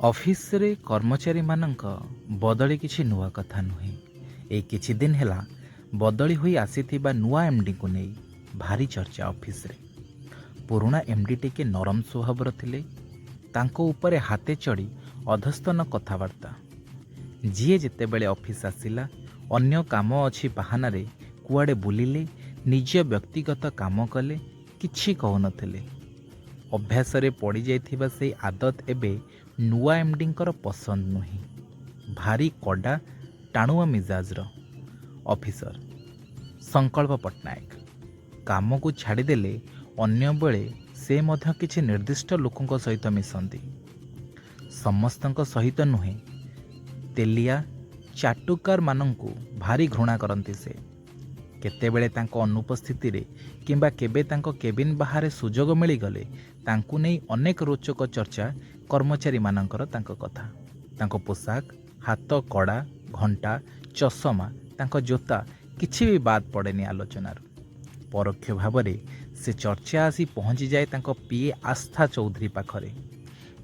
ଅଫିସରେ କର୍ମଚାରୀମାନଙ୍କ ବଦଳି କିଛି ନୂଆ କଥା ନୁହେଁ। ଏଇ କିଛି ଦିନ ହେଲା ବଦଳି ହୋଇ ଆସିଥିବା ନୂଆ ଏମ୍ଡିଙ୍କୁ ନେଇ ଭାରି ଚର୍ଚ୍ଚା ଅଫିସରେ। ପୁରୁଣା ଏମ୍ଡି ଟିକେ ନରମ ସ୍ୱଭାବର ଥିଲେ। ତାଙ୍କ ଉପରେ ହାତେ ଚଢ଼ି ଅଧସ୍ତନ କଥାବାର୍ତ୍ତା। ଯିଏ ଯେତେବେଳେ ଅଫିସ ଆସିଲା, ଅନ୍ୟ କାମ ଅଛି ବାହାନାରେ କୁଆଡ଼େ ବୁଲିଲେ, ନିଜ ବ୍ୟକ୍ତିଗତ କାମ କଲେ, କିଛି କହୁନଥିଲେ। ଅଭ୍ୟାସରେ ପଡ଼ିଯାଇଥିବା ସେଇ ଆଦତ ଏବେ ନୂଆ ଏମ୍ଡିଙ୍କର ପସନ୍ଦ ନୁହେଁ। ଭାରି କଡ଼ା ଟାଣୁଆ ମିଜାଜର ଅଫିସର ସଂକଳ୍ପ ପଟ୍ଟନାୟକ। କାମକୁ ଛାଡ଼ିଦେଲେ ଅନ୍ୟବେଳେ ସେ ମଧ୍ୟ କିଛି ନିର୍ଦ୍ଦିଷ୍ଟ ଲୋକଙ୍କ ସହିତ ମିଶନ୍ତି। ସମସ୍ତଙ୍କ ସହିତ ନୁହେଁ। ତେଲିଆ ଚାଟୁକାରମାନଙ୍କୁ ଭାରି ଘୃଣା କରନ୍ତି ସେ। କେତେବେଳେ ତାଙ୍କ ଅନୁପସ୍ଥିତିରେ କିମ୍ବା କେବେ ତାଙ୍କ କେବିନ୍ ବାହାରେ ସୁଯୋଗ ମିଳିଗଲେ, ତାଙ୍କୁ ନେଇ ଅନେକ ରୋଚକ ଚର୍ଚ୍ଚା କର୍ମଚାରୀମାନଙ୍କର। ତାଙ୍କ କଥା, ତାଙ୍କ ପୋଷାକ, ହାତ କଡ଼ା, ଘଣ୍ଟା, ଚଷମା, ତାଙ୍କ ଜୋତା, କିଛି ବି ବାଦ ପଡ଼େନି ଆଲୋଚନାରୁ। ପରୋକ୍ଷ ଭାବରେ ସେ ଚର୍ଚ୍ଚା ଆସି ପହଞ୍ଚିଯାଏ ତାଙ୍କ ପିଏ ଆସ୍ଥା ଚୌଧୁରୀ ପାଖରେ।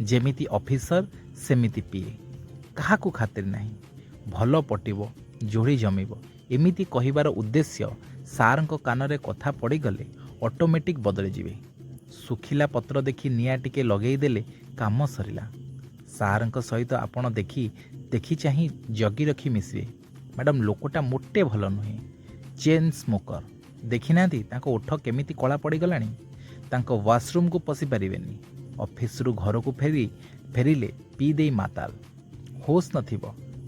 ଯେମିତି ଅଫିସର ସେମିତି ପିଏ। କାହାକୁ ଖାତିର ନାହିଁ। ଭଲ ପଟିବ, ଯୋଡ଼ି ଜମିବ, ଏମିତି କହିବାର ଉଦ୍ଦେଶ୍ୟ ସାର୍ଙ୍କ କାନରେ କଥା ପଡ଼ିଗଲେ ଅଟୋମେଟିକ୍ ବଦଳିଯିବେ। ଶୁଖିଲା ପତ୍ର ଦେଖି ନିଆଁ ଟିକେ ଲଗେଇଦେଲେ କାମ ସରିଲା। ସାର୍ଙ୍କ ସହିତ ଆପଣ ଦେଖି ଦେଖି ଚାହିଁ ଜଗି ରଖି ମିଶିବେ ମ୍ୟାଡ଼ାମ୍। ଲୋକଟା ମୋଟେ ଭଲ ନୁହେଁ। Chain smoker. ଦେଖିନାହାନ୍ତି ତାଙ୍କ ଓଠ କେମିତି କଳା ପଡ଼ିଗଲାଣି? ତାଙ୍କ ୱାସରୁମ୍କୁ ପଶିପାରିବେନି। ଅଫିସରୁ ଘରକୁ ଫେରିଲେ ପିଇ ଦେଇ ମାତାଲ, ହୋସ୍ ନଥିବ।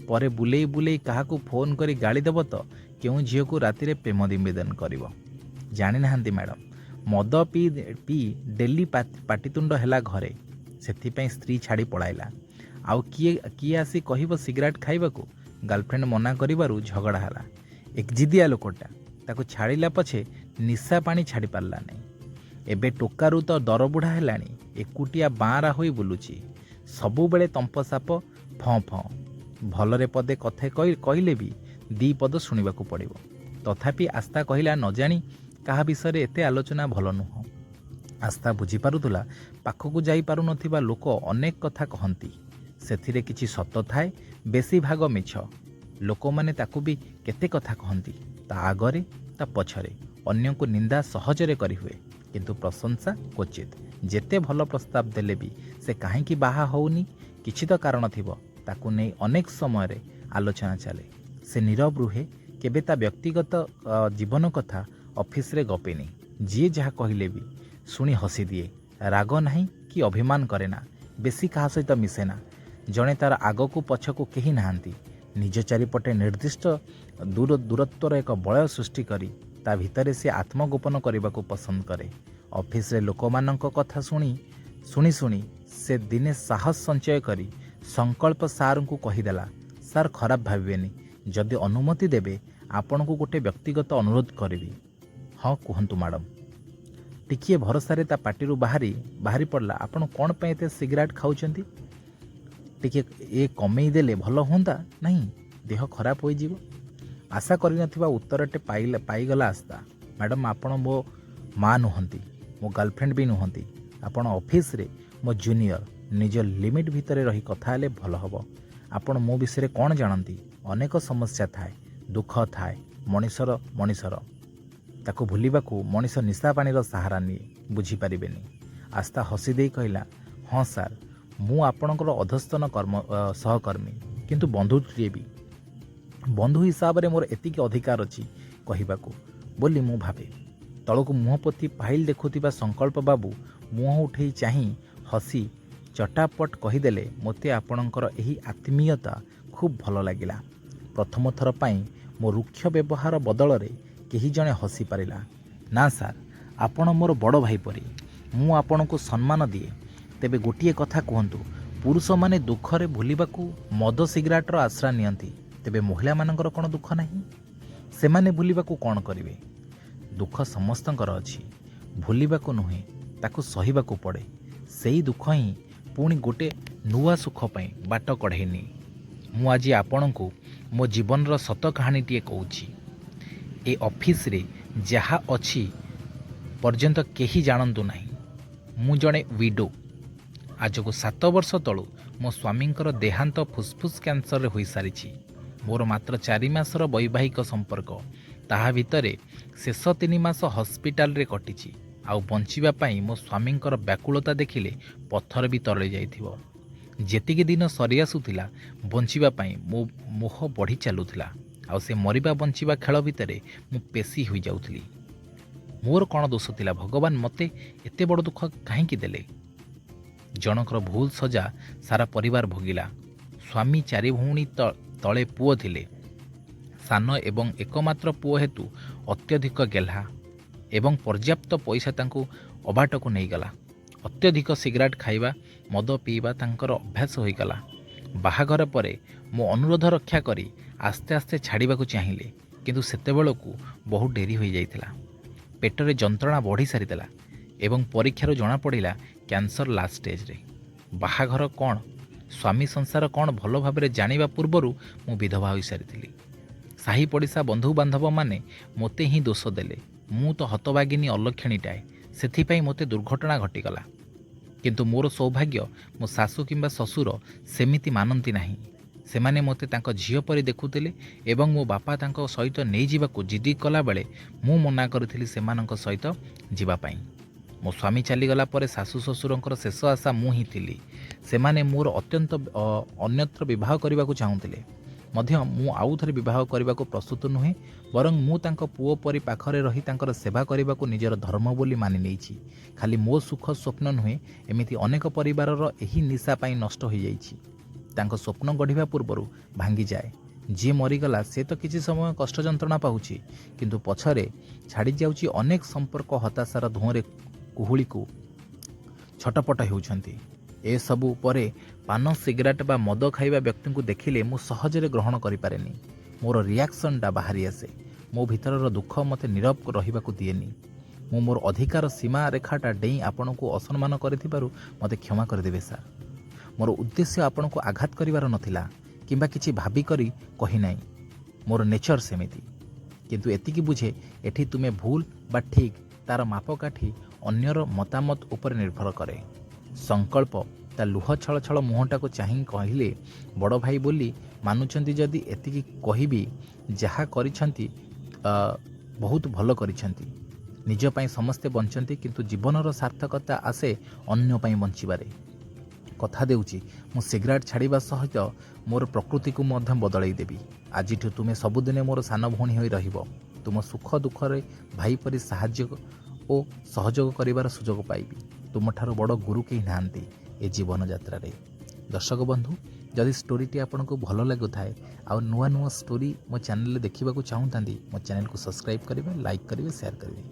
ପରେ ବୁଲେଇ ବୁଲେଇ କାହାକୁ ଫୋନ୍ କରି ଗାଳି ଦେବ ତ କେଉଁ ଝିଅକୁ ରାତିରେ ପ୍ରେମ ନିବେଦନ କରିବ। ଜାଣିନାହାନ୍ତି ମ୍ୟାଡ଼ାମ୍, ମଦ ପିଇ ପିଇ ଡେଲି ପାଟିତୁଣ୍ଡ ହେଲା ଘରେ। ସେଥିପାଇଁ ସ୍ତ୍ରୀ ଛାଡ଼ି ପଳାଇଲା। ଆଉ କିଏ କିଏ ଆସି କହିବ ସିଗାରେଟ୍ ଖାଇବାକୁ, ଗାର୍ଲଫ୍ରେଣ୍ଡ ମନା କରିବାରୁ ଝଗଡ଼ା ହେଲା। ଏକଜିଦିଆ ଲୋକଟା। ତାକୁ ଛାଡ଼ିଲା ପଛେ ନିଶା ପାଣି ଛାଡ଼ି ପାରିଲା ନାହିଁ। ଏବେ ଟୋକାରୁ ତ ଦରବୁଢ଼ା ହେଲାଣି। ଏକୁଟିଆ ବାଁରା ହୋଇ ବୁଲୁଛି। ସବୁବେଳେ ତମ୍ପ ସାପ ଫଁ ଫଁ। ଭଲରେ ପଦେ କଥା କହିଲେ ବି ଦି ପଦ ଶୁଣିବାକୁ ପଡ଼ିବ। ତଥାପି ଆସ୍ଥା କହିଲା, ନ ଜାଣି କାହା ବିଷୟରେ ଏତେ ଆଲୋଚନା ଭଲ ନୁହଁ। ଆସ୍ଥା ବୁଝିପାରୁଥିଲା, ପାଖକୁ ଯାଇପାରୁନଥିବା ଲୋକ ଅନେକ କଥା କହନ୍ତି। ସେଥିରେ କିଛି ସତ ଥାଏ, ବେଶୀ ଭାଗ ମିଛ। ଲୋକମାନେ ତାକୁ ବି କେତେ କଥା କହନ୍ତି। ତା ଆଗରେ ତା ପଛରେ ଅନ୍ୟକୁ ନିନ୍ଦା ସହଜରେ କରିହୁଏ, କିନ୍ତୁ ପ୍ରଶଂସା କ୍ୱଚିତ୍। ଯେତେ ଭଲ ପ୍ରସ୍ତାବ ଦେଲେ ବି ସେ କାହିଁକି ବାହା ହେଉନି, କିଛି ତ କାରଣ ଥିବ। ତାକୁ ନେଇ ଅନେକ ସମୟରେ ଆଲୋଚନା ଚାଲେ। ସେ ନୀରବ ରୁହେ। କେବେ ତା ବ୍ୟକ୍ତିଗତ ଜୀବନ କଥା ଅଫିସରେ ଗପେନି। ଯିଏ ଯାହା କହିଲେ ବି ଶୁଣି ହସିଦିଏ। ରାଗ ନାହିଁ କି ଅଭିମାନ କରେ ନା। ବେଶୀ କାହା ସହିତ ମିଶେନା। ଜଣେ ତାର ଆଗକୁ ପଛକୁ କେହି ନାହାନ୍ତି। ନିଜ ଚାରିପଟେ ନିର୍ଦ୍ଦିଷ୍ଟ ଦୂରତ୍ୱର ଏକ ବଳୟ ସୃଷ୍ଟି କରି ତା ଭିତରେ ସେ ଆତ୍ମଗୋପନ କରିବାକୁ ପସନ୍ଦ କରେ। ଅଫିସରେ ଲୋକମାନଙ୍କ କଥା ଶୁଣି ଶୁଣି ଶୁଣି ସେ ଦିନେ ସାହସ ସଞ୍ଚୟ କରି ସଂକଳ୍ପ ସାର୍ଙ୍କୁ କହିଦେଲା, "ସାର୍, ଖରାପ ଭାବିବେନି, ଯଦି ଅନୁମତି ଦେବେ ଆପଣଙ୍କୁ ଗୋଟେ ବ୍ୟକ୍ତିଗତ ଅନୁରୋଧ କରିବି।" "ହଁ, କୁହନ୍ତୁ ମ୍ୟାଡ଼ାମ୍।" ଟିକିଏ ଭରସାରେ ତା ପାଟିରୁ ବାହାରି ବାହାରି ପଡ଼ିଲା, "ଆପଣ କ'ଣ ପାଇଁ ଏତେ ସିଗାରେଟ୍ ଖାଉଛନ୍ତି? ଟିକେ ଏ କମେଇ ଦେଲେ ଭଲ ହୁଅନ୍ତା ନାହିଁ? ଦେହ ଖରାପ ହୋଇଯିବ।" ଆଶା କରିନଥିବା ଉତ୍ତରଟେ ପାଇଗଲା ଆସ୍ଥା। "ମ୍ୟାଡ଼ାମ୍, ଆପଣ ମୋ ମା ନୁହନ୍ତି, ମୋ ଗାର୍ଲଫ୍ରେଣ୍ଡ ବି ନୁହନ୍ତି। ଆପଣ ଅଫିସରେ ମୋ ଜୁନିୟର। ନିଜ ଲିମିଟ୍ ଭିତରେ ରହି କଥା ହେଲେ ଭଲ ହେବ। ଆପଣ ମୋ ବିଷୟରେ କ'ଣ ଜାଣନ୍ତି? ଅନେକ ସମସ୍ୟା ଥାଏ, ଦୁଃଖ ଥାଏ ମଣିଷର। ତାକୁ ଭୁଲିବାକୁ ମଣିଷ ନିଶା ପାଣିର ସାହାରା ନିଏ। ବୁଝିପାରିବେନି।" ଆସ୍ଥା ହସି ଦେଇ କହିଲା, "ହଁ ସାର୍, ମୁଁ ଆପଣଙ୍କର ଅଧସ୍ତନ ସହକର୍ମୀ, କିନ୍ତୁ ବନ୍ଧୁଟିଏ ବି। ବନ୍ଧୁ ହିସାବରେ ମୋର ଏତିକି ଅଧିକାର ଅଛି କହିବାକୁ ବୋଲି ମୁଁ ଭାବେ।" ତଳକୁ ମୁହଁ ପୋତି ଫାଇଲ୍ ଦେଖୁଥିବା ସଂକଳ୍ପ ବାବୁ ମୁହଁ ଉଠେଇ ଚାହିଁ ହସି ଚଟାପଟ କହିଦେଲେ, "ମୋତେ ଆପଣଙ୍କର ଏହି ଆତ୍ମୀୟତା ଖୁବ୍ ଭଲ ଲାଗିଲା। ପ୍ରଥମ ଥର ପାଇଁ ମୋ ରୁକ୍ଷ ବ୍ୟବହାର ବଦଳରେ କେହି ଜଣେ ହସିପାରିଲା। ନା ସାର୍, ଆପଣ ମୋର ବଡ଼ ଭାଇ ପରି। ମୁଁ ଆପଣଙ୍କୁ ସମ୍ମାନ ଦିଏ। ତେବେ ଗୋଟିଏ କଥା କୁହନ୍ତୁ, ପୁରୁଷମାନେ ଦୁଃଖରେ ଭୁଲିବାକୁ ମଦ ସିଗାରେଟର ଆଶ୍ରା ନିଅନ୍ତି। ତେବେ ମହିଳାମାନଙ୍କର କ'ଣ ଦୁଃଖ ନାହିଁ? ସେମାନେ ଭୁଲିବାକୁ କ'ଣ କରିବେ? ଦୁଃଖ ସମସ୍ତଙ୍କର ଅଛି। ଭୁଲିବାକୁ ନୁହେଁ, ତାକୁ ସହିବାକୁ ପଡ଼େ। ସେଇ ଦୁଃଖ ହିଁ ପୁଣି ଗୋଟେ ନୂଆ ସୁଖ ପାଇଁ ବାଟ କଢ଼େଇ ନିଏ। ମୁଁ ଆଜି ଆପଣଙ୍କୁ ମୋ ଜୀବନର ସତ କାହାଣୀଟିଏ କହୁଛି। ଏ ଅଫିସରେ ଯାହା ଅଛି ପର୍ଯ୍ୟନ୍ତ କେହି ଜାଣନ୍ତୁ ନାହିଁ। ମୁଁ ଜଣେ ୱିଡୋ। ଆଜକୁ 7 ବର୍ଷ ତଳୁ ମୋ ସ୍ୱାମୀଙ୍କର ଦେହାନ୍ତ ଫୁସ୍ଫୁସ୍ କ୍ୟାନ୍ସରରେ ହୋଇସାରିଛି। ମୋର ମାତ୍ର 4 ମାସର ବୈବାହିକ ସମ୍ପର୍କ। ତାହା ଭିତରେ ଶେଷ 3 ମାସ ହସ୍ପିଟାଲରେ କଟିଛି। ଆଉ ବଞ୍ଚିବା ପାଇଁ ମୋ ସ୍ୱାମୀଙ୍କର ବ୍ୟାକୁଳତା ଦେଖିଲେ ପଥର ବି ତରଳି ଯାଇଥିବ। ଯେତିକି ଦିନ ସରିଆସୁଥିଲା, ବଞ୍ଚିବା ପାଇଁ ମୋ ମୋହ ବଢ଼ି ଚାଲୁଥିଲା। ଆଉ ସେ ମରିବା ବଞ୍ଚିବା ଖେଳ ଭିତରେ ମୁଁ ପେଶି ହୋଇଯାଉଥିଲି। ମୋର କ'ଣ ଦୋଷ ଥିଲା? ଭଗବାନ ମୋତେ ଏତେ ବଡ଼ ଦୁଃଖ କାହିଁକି ଦେଲେ? ଜଣଙ୍କର ଭୁଲ ସଜା ସାରା ପରିବାର ଭୋଗିଲା। ସ୍ୱାମୀ ଚାରି ଭଉଣୀ ତଳେ ପୁଅ ଥିଲେ। ସାନ ଏବଂ ଏକମାତ୍ର ପୁଅ ହେତୁ ଅତ୍ୟଧିକ ଗେହ୍ଲା ଏବଂ ପର୍ଯ୍ୟାପ୍ତ ପଇସା ତାଙ୍କୁ ଅବାଟକୁ ନେଇଗଲା। ଅତ୍ୟଧିକ ସିଗାରେଟ୍ ଖାଇବା, ମଦ ପିଇବା ତାଙ୍କର ଅଭ୍ୟାସ ହୋଇଗଲା। ବାହାଘର ପରେ ମୋ ଅନୁରୋଧ ରକ୍ଷା କରି ଆସ୍ତେ ଆସ୍ତେ ଛାଡ଼ିବାକୁ ଚାହିଁଲେ, କିନ୍ତୁ ସେତେବେଳକୁ ବହୁତ ଡେରି ହୋଇଯାଇଥିଲା। ପେଟରେ ଯନ୍ତ୍ରଣା ବଢ଼ି ସାରିଥିଲା ଏବଂ ପରୀକ୍ଷାରୁ ଜଣାପଡ଼ିଲା କ୍ୟାନ୍ସର ଲାଷ୍ଟ ଷ୍ଟେଜରେ। ବାହାଘର କ'ଣ, ସ୍ୱାମୀ ସଂସାର କ'ଣ ଭଲ ଭାବରେ ଜାଣିବା ପୂର୍ବରୁ ମୁଁ ବିଧବା ହୋଇସାରିଥିଲି। ସାହି ପଡ଼ିଶା, ବନ୍ଧୁବାନ୍ଧବମାନେ ମୋତେ ହିଁ ଦୋଷ ଦେଲେ। ମୁଁ ତ ହତଭାଗିନୀ ଅଲକ୍ଷଣୀଟାଏ, ସେଥିପାଇଁ ମୋତେ ଦୁର୍ଘଟଣା ଘଟିଗଲା। କିନ୍ତୁ ମୋର ସୌଭାଗ୍ୟ, ମୋ ଶାଶୁ କିମ୍ବା ଶ୍ୱଶୁର ସେମିତି ମାନନ୍ତି ନାହିଁ। ସେମାନେ ମୋତେ ତାଙ୍କ ଝିଅ ପରି ଦେଖୁଥିଲେ ଏବଂ ମୋ ବାପା ତାଙ୍କ ସହିତ ନେଇଯିବାକୁ ଜିଦି କଲାବେଳେ ମୁଁ ମନା କରିଥିଲି ସେମାନଙ୍କ ସହିତ ଯିବା ପାଇଁ। ମୋ ସ୍ୱାମୀ ଚାଲିଗଲା ପରେ ଶାଶୁ ଶ୍ୱଶୁରଙ୍କର ଶେଷ ଆଶା ମୁଁ ହିଁ ଥିଲି। ସେମାନେ ମୋର ଅତ୍ୟନ୍ତ ଅନ୍ୟତ୍ର ବିବାହ କରିବାକୁ ଚାହୁଁଥିଲେ ମଧ୍ୟ ମୁଁ ଆଉ ଥରେ ବିବାହ କରିବାକୁ ପ୍ରସ୍ତୁତ ନୁହେଁ। ବରଂ ମୁଁ ତାଙ୍କ ପୁଅ ପରି ପାଖରେ ରହି ତାଙ୍କର ସେବା କରିବାକୁ ନିଜର ଧର୍ମ ବୋଲି ମାନି ନେଇଛି। ଖାଲି ମୋ ସୁଖ ସ୍ୱପ୍ନ ନୁହେଁ, ଏମିତି ଅନେକ ପରିବାରର ଏହି ନିଶା ପାଇଁ ନଷ୍ଟ ହୋଇଯାଇଛି। ତାଙ୍କ ସ୍ୱପ୍ନ ଗଢ଼ିବା ପୂର୍ବରୁ ଭାଙ୍ଗିଯାଏ। ଯିଏ ମରିଗଲା ସେ ତ କିଛି ସମୟ କଷ୍ଟ ଯନ୍ତ୍ରଣା ପାଉଛି, କିନ୍ତୁ ପଛରେ ଛାଡ଼ିଯାଉଛି ଅନେକ ସମ୍ପର୍କ। ହତାଶାର ଧୂଆଁରେ କୁହୁଳିକୁ ଛଟପଟ ହେଉଛନ୍ତି। ଏସବୁ ପରେ ପାନ, ସିଗାରେଟ୍ ବା ମଦ ଖାଇବା ବ୍ୟକ୍ତିଙ୍କୁ ଦେଖିଲେ ମୁଁ ସହଜରେ ଗ୍ରହଣ କରିପାରେନି। ମୋର ରିଆକ୍ସନଟା ବାହାରି ଆସେ। ମୋ ଭିତରର ଦୁଃଖ ମୋତେ ନୀରବ ରହିବାକୁ ଦିଏନି। ମୁଁ ମୋର ଅଧିକାର ସୀମା ରେଖାଟା ଡେଇଁ ଆପଣଙ୍କୁ ଅସମ୍ମାନ କରିଥିବାରୁ ମୋତେ କ୍ଷମା କରିଦେବେ ସାର୍। ମୋର ଉଦ୍ଦେଶ୍ୟ ଆପଣଙ୍କୁ ଆଘାତ କରିବାର ନଥିଲା କିମ୍ବା କିଛି ଭାବିକରି କହିନାହିଁ। ମୋର ନେଚର ସେମିତି। କିନ୍ତୁ ଏତିକି ବୁଝେ, ଏଠି ତୁମେ ଭୁଲ ବା ଠିକ୍ ତାର ମାପକାଠି ଅନ୍ୟର ମତାମତ ଉପରେ ନିର୍ଭର କରେ। ସଂକଳ୍ପ ତା ଲୁହ ଛଳ ଛଳ ମୁହଁଟାକୁ ଚାହିଁ କହିଲେ, ବଡ଼ ଭାଇ ବୋଲି ମାନୁଛନ୍ତି ଯଦି ଏତିକି କହିବି, ଯାହା କରିଛନ୍ତି ବହୁତ ଭଲ କରିଛନ୍ତି। ନିଜ ପାଇଁ ସମସ୍ତେ ବଞ୍ଚନ୍ତି, କିନ୍ତୁ ଜୀବନର ସାର୍ଥକତା ଆସେ ଅନ୍ୟ ପାଇଁ ବଞ୍ଚିବାରେ। କଥା ଦେଉଛି, ମୁଁ ସିଗାରେଟ୍ ଛାଡ଼ିବା ସହିତ ମୋର ପ୍ରକୃତିକୁ ମଧ୍ୟ ବଦଳାଇ ଦେବି। ଆଜିଠୁ ତୁମେ ସବୁଦିନେ ମୋର ସାନ ଭଉଣୀ ହୋଇ ରହିବ। ତୁମ ସୁଖ ଦୁଃଖରେ ଭାଇ ପରି ସାହାଯ୍ୟ ଓ ସହଯୋଗ କରିବାର ସୁଯୋଗ ପାଇବି। ତୁମଠାରୁ ବଡ଼ ଗୁରୁ କେହି ନାହାନ୍ତି ଏ ଜୀବନ ଯାତ୍ରାରେ। ଦର୍ଶକ ବନ୍ଧୁ, ଯଦି ଷ୍ଟୋରିଟି ଆପଣଙ୍କୁ ଭଲ ଲାଗୁଥାଏ ଆଉ ନୂଆ ନୂଆ ଷ୍ଟୋରି ମୋ ଚ୍ୟାନେଲରେ ଦେଖିବାକୁ ଚାହୁଁଥାନ୍ତି, ମୋ ଚ୍ୟାନେଲକୁ ସବସ୍କ୍ରାଇବ୍ କରିବେ, ଲାଇକ୍ କରିବେ, ସେୟାର କରିବେ।